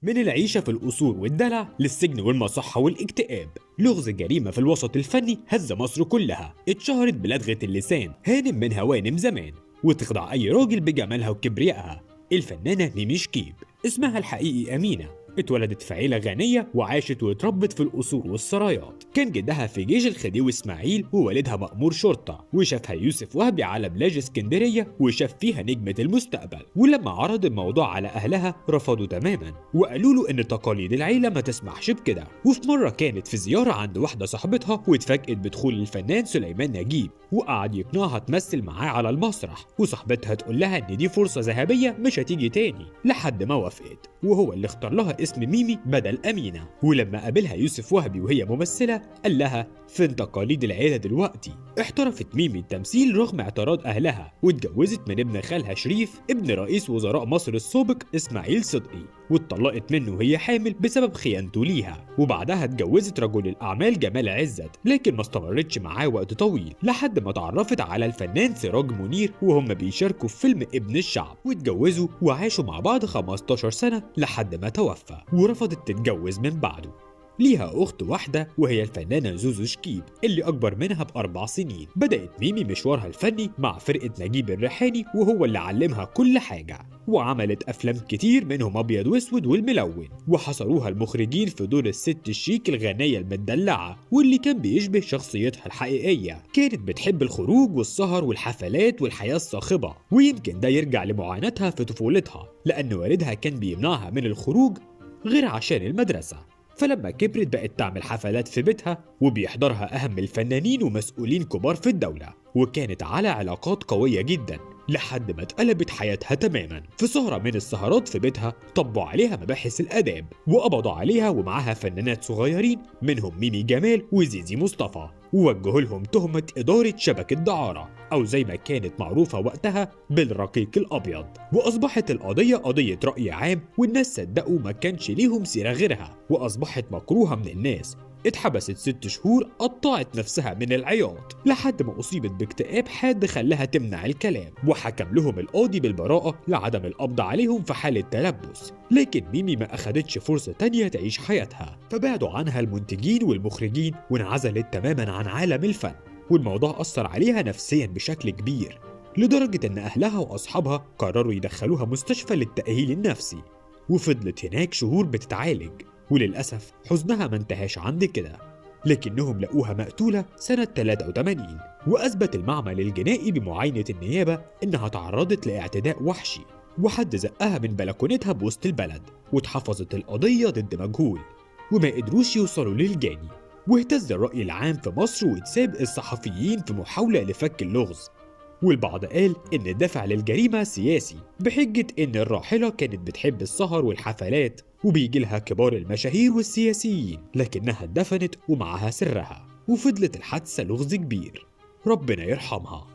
من العيشة في القصور والدلع للسجن والمصحة والاكتئاب. لغز جريمة في الوسط الفني هز مصر كلها. اتشهرت بلدغة اللسان، هانم من هوانم زمان، وتخدع أي راجل بجمالها وكبريائها. الفنانة ميمي شكيب، اسمها الحقيقي أمينة، اتولدت في عيلة غنية وعاشت واتربت في القصور والسرايات. كان جدها في جيش الخديوي اسماعيل ووالدها مأمور شرطة، وشافها يوسف وهبي على بلاج اسكندرية وشاف فيها نجمة المستقبل. ولما عرض الموضوع على أهلها رفضوا تماما وقالوا له إن تقاليد العيلة ما تسمحش بكده. وفي مرة كانت في زيارة عند واحدة صاحبتها واتفاجئت بدخول الفنان سليمان نجيب، وقعد يقنعها تمثل معاه على المسرح، وصاحبتها تقول لها إن دي فرصة ذهبية مش هتيجي تاني، لحد ما وافقت، وهو اللي اختار لها اسم ميمي بدل أمينة. ولما قابلها يوسف وهبي وهي ممثلة قال لها فين تقاليد العيلة دلوقتي؟ احترفت ميمي التمثيل رغم اعتراض أهلها، واتجوزت من ابن خالها شريف ابن رئيس وزراء مصر السابق إسماعيل صدقي، واتطلقت منه وهي حامل بسبب خيانته ليها. وبعدها اتجوزت رجل الأعمال جمال عزت، لكن ما استمرتش معاه وقت طويل لحد ما تعرفت على الفنان سراج منير وهم بيشاركوا في فيلم ابن الشعب، واتجوزوا وعاشوا مع بعض 15 سنة لحد ما توفى، ورفضت تتجوز من بعده. ليها أخت واحدة وهي الفنانة زوزو شكيب اللي أكبر منها ب4 سنين. بدأت ميمي مشوارها الفني مع فرقة نجيب الريحاني، وهو اللي علمها كل حاجة، وعملت أفلام كتير منهم أبيض وأسود والملون، وحصروها المخرجين في دور الست الشيك الغنية المدلعة واللي كان بيشبه شخصيتها الحقيقية. كانت بتحب الخروج والسهر والحفلات والحياة الصاخبة، ويمكن ده يرجع لمعاناتها في طفولتها لأن والدها كان بيمنعها من الخروج غير عشان المدرسة. فلما كبرت بقت تعمل حفلات في بيتها وبيحضرها أهم الفنانين ومسؤولين كبار في الدولة، وكانت على علاقات قوية جدا لحد ما اتقلبت حياتها تماما. في سهرة من السهرات في بيتها طبوا عليها مباحث الآداب وقبضوا عليها ومعاها فنانات صغيرين منهم ميمي جمال وزيزي مصطفى، ووجهوا لهم تهمة إدارة شبكة دعارة أو زي ما كانت معروفة وقتها بالرقيق الأبيض. وأصبحت القضية قضية رأي عام، والناس صدقوا ما كانش ليهم سيرة غيرها، وأصبحت مكروهة من الناس. اتحبست 6 شهور، قطعت نفسها من العياط لحد ما أصيبت باكتئاب حاد خلاها تمنع الكلام، وحكم لهم القاضي بالبراءة لعدم القبض عليهم في حالة تلبس. لكن ميمي ما أخدتش فرصة تانية تعيش حياتها، فبعدوا عنها المنتجين والمخرجين وانعزلت تماما عن عالم الفن، والموضوع أثر عليها نفسيا بشكل كبير لدرجة أن أهلها وأصحابها قرروا يدخلوها مستشفى للتأهيل النفسي، وفضلت هناك شهور بتتعالج. وللأسف حزنها ما انتهاش عند كده، لكنهم لقوها مقتولة سنة 83، وأثبت المعمل الجنائي بمعاينة النيابة إنها تعرضت لاعتداء وحشي وحد زقها من بلكونتها بوسط البلد، واتحفظت القضية ضد مجهول وما قدروش يوصلوا للجاني. واهتز الرأي العام في مصر واتساب الصحفيين في محاولة لفك اللغز، والبعض قال إن الدافع للجريمة سياسي بحجة إن الراحلة كانت بتحب السهر والحفلات وبيجي لها كبار المشاهير والسياسيين، لكنها اتدفنت ومعها سرها، وفضلت الحادثة لغز كبير. ربنا يرحمها.